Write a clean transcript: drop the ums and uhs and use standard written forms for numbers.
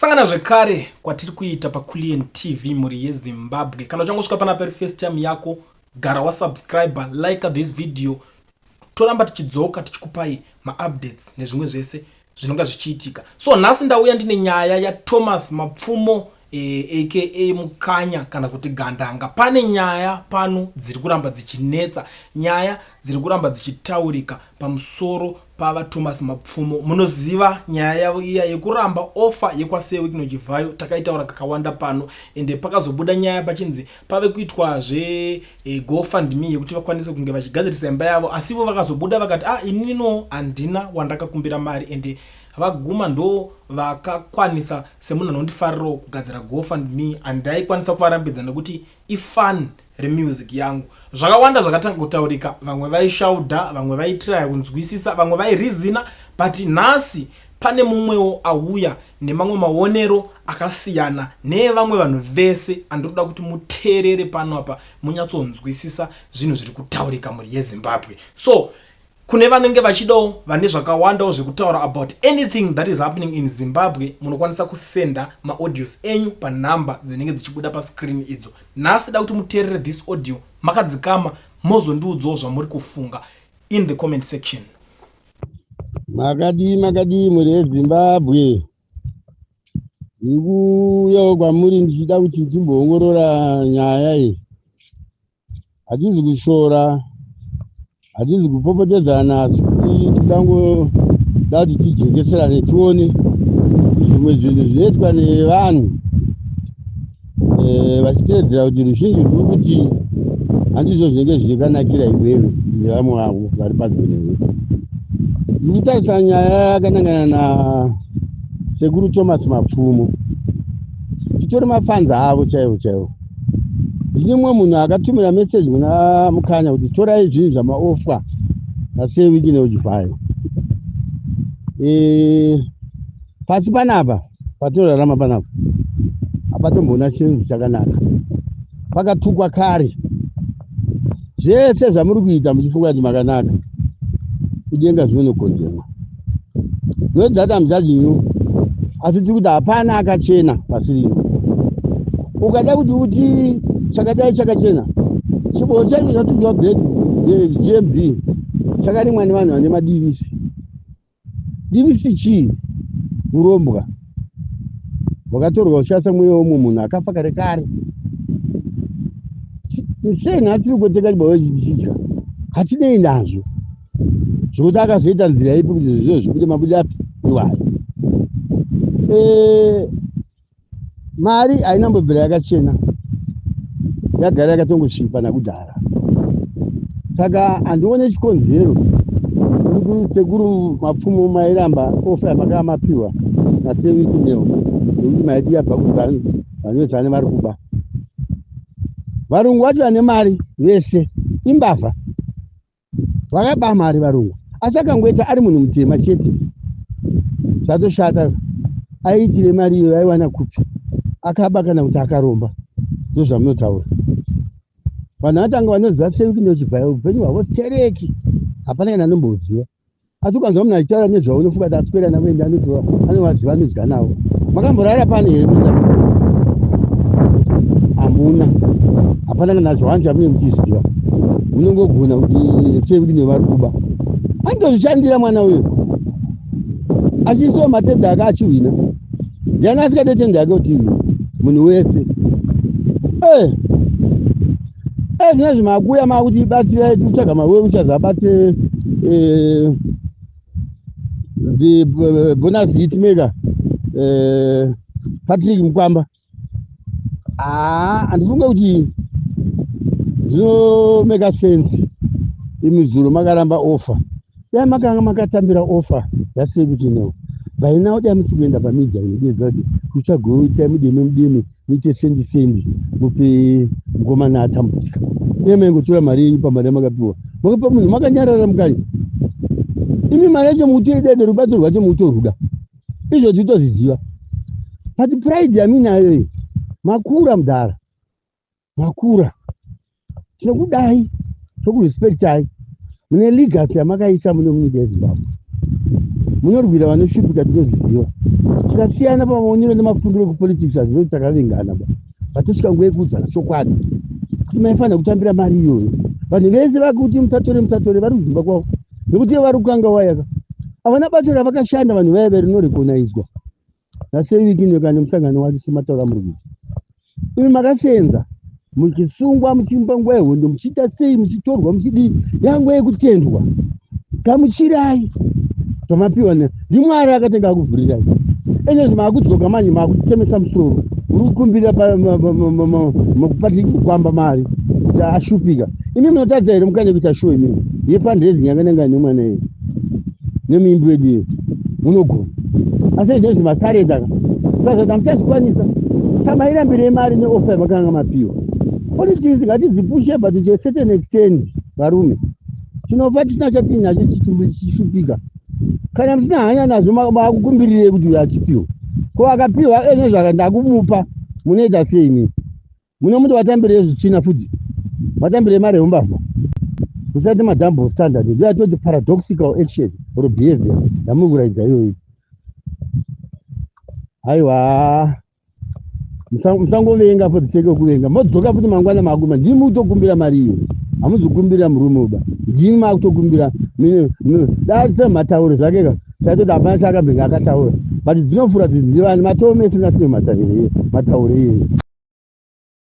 Kusangana zvekare kwatiri kuita paCulian TV, mhuri yeZimbabwe. Kana uchangosvika panapa iri first time yako, gara wasubscribe, like this video. Toramba tichidzoka tichikupai maupdates nezvimwe zvese zvinonga zvichiitika. So nhasi ndauya ndine nyaya yaThomas Mapfumo, aka Mukanya kana kuti Gandanga. Pane nyaya pano dziri kuramba dzichinetsa, nyaya dziri kuramba dzichitaurika pamusoro pavaThomas Mapfumo. Munoziva nyaya yavo iya yekuramba ofa yekwaSir Wicknell Chivayo, takaitaura kakawanda pano, ende pakazobuda nyaya pachinzi pave kuitwazve GoFundMe yekuti vakwanise kunge vachigadzirisa imba yavo, asi ivo vakazobuda vakati, "Ah, inino handina wandakakumbira mari, ende vaguma ndo vakakwanisa semunhu anondifarirawo kugadzira GoFundMe, handaikwanisa kuvarambidza nekuti ifan remusic yangu." Zvakawanda zvakatanga kutaurika, vamwe vaishaudha, vamwe vaitraya kunzwisisa, vamwe vairizina, but nhasi pane mumwewo auya nemamwe maonero akasiyana neevamwe vanhu vese andinoda kuti muteerere pano apa, munyatsonzwisisa zvinhu zviri kutaurika, mhuri yeZimbabwe. So kune vanenge vachidawo, vane zvakawandawo zvekutaura about anything that is happening in Zimbabwe, munokwanisa kusenda maaudios enyu panhamba dzinenge dzichibuda pascreen idzo. Nhasi da kuti muteerere this audio makadzikama, mozondiudzawo zvamuri kufunga in the comment section. Makadii, makadii, mhuri yeZimbabwe? Ndiri kuuyawo kwamuri ndichida kuti timboongorora nyaya iyi. Hatizi kushora, hatizi kupopotedzana, asi kuti tidangoda kuti tijekeserane, tione zvimwe zvinhu zvinoitwa nevanhu vachiteedzera kuti ruzhinji rwuri kuti handizvo zvinenge zvichikanakira iwewe nevamwe vavo vari padyo newe. Ndiri kutarisa nyaya yakanangana nasekuru Thomas Mapfumo. Titori mafans avo chaivo chaivo. Ndine mumwe munhu akatumira meseji kuna Mukanya kuti torai zvinhu zvamaofwa naSir Wicknell Chivayo. Pasi panapa patinorarama panapa hapatomboona chinzi chakanaka, pakatukwa kare. Zvese zvamuri kuita muchifunga kuti makanaka, kudenga zvinonokonzerwa. Not that I'm judging you, asi tiri kuti hapana akachena pasi rino. Ukada kuti uti chakadai chakachena, chibowo chacho chatiziva grade GMB chakarimwa nevanhu vane madivisi. Divisi chii? Urombwa hwakatorwa uchishandisa mweya womumwe munhu akafa kare kare. Sei nhasi tiri kutenga chibowo ichi tichidya? Hatinei nazvo zvokuti akazoita nzira ipi kuti zvizvo zvibude mabude api iwayo. Mari haina mbobvira yakachena, yagara yakatongosvipa nakudhara. Saka handione chikonzero chekuti sekuru Mapfumo mairamba ofa yamakanga mapiwa naSir Wicknell, nekuti maiti yabva kuZanu, vanoZanu vari kuba. Varungu vacho vane mari vese imbavha, vakaba mari varungu, asi akangoita ari munhu mutema chete zvatoshata. Aiitire mari iyoyo aiwana kupi? Akaba kana kuti akaromba? Ndozvamunotaura. Vanhu vatanga vanoziva Sir Wicknell Chivayo, upenyu hwavo stereki hapana kana anomboziva, asi ukanzwa munhu achitaura nezvavo unofunga kuti aswera navo, ende anotora anovaziva, anodya navo. Makamborara pano here? Hamuna, hapana kana zvawanzi chamunenge muchiziva. Munongogona kuti Sir Wicknell vari kuba. Anotozvishandira mwana uyo, achiisiwa matenda ake achihwina. Ndiani asikade tenda yake kuti munhu wese? Zvina zvimakuya makuti batsirai kutsvaga mawheelchairs, abatsire the bonus hitmaker Patrick Mukwamba. Haa, handifunge kuti zvinomeka sense. Imizuro makaramba ofa, dai makanga makatambira ofa yaSir Wicknell by now dai musi kuenda pamedia kunodedza kuti kutsvagoitai mudeme mudeme, muite sendi sendi, mupe mukomana atambudzika. Iye maingotora mari yenyu pamari yamakapiwa, makapa munhu makanyarara. Mukanya imi mari yacho mukutoidede, rubatsiro rwacho mukutoruda, izvo titozviziva. But pride yaminayo iyi, makura mudhara, makura. Tinokudai, tokurespectai, mune legacy yamakaisa muno munyika yeZimbabwe. Munorwira vanoshupika, tinozviziva. Tikasiyana pamaonero nemafungiro ekupolitics, hazvive kuti takavengana ba, but tosvika nguva yekuudzana chokwadi kuti maifanira kutambira mari iyoyo. Vanhu vese vakuti musatore, musatore, vari kudzimba kwavo nekuti ivo vari kukanga wayaka, havana basa ravakashanda. Vanhu vaya verinorekonaizwa naSir Wicknell kana musangano wacho semataura muri kuita. Imi makasenza muchisungwa, muchimba nguva yehondo, muchiita sei, muchitorwa, muchidii, yanguva yekutendwa. Gamuchirai zvamapiwa ndiMwari akatenga akuvhurirai. Ene maakudzoka manje, maakutemesa musoro, uri kukumbirira Patrick kwamba mari kuti ashupika. Imi munotadza here mukanye kuita show imimi yefundraising yakananga nemwana iye nemuimbi wedu iye? Munogona, asi izvozvi masarenda ka sazati hamuchazvikwanisa. Samairambirei mari neoffer yamakanga mapiwa? Politics ngatidzipushe, but to a certain extent. Varume, tinofa tisina chatiinacho, chichishupika. Kana musina hanya nazvo, makukumbirirei kuti uyo achipiwa? Ko akapiwa ene zvaka ndakumupa, munoita sei mii? Munomuti watambirei zvitsvina futi, watambirei mari yeumbavha? Musati madouble standard. Ndo yatoti paradoxical action or behavior yamuri kuratidza iyoyi. Aiwa, musangovenga for the sake yekuvenga. Modzoka futi mangwana makuma, ndimi kutokumbira mari iyo. Hamuzokumbira murume uba, ndimi makutokumbira. Dai matauro zvake ka, taitoti hapana chaakambenge akataura, but dzinofura dzidzivani matomese nasiyo matauro iyeyo.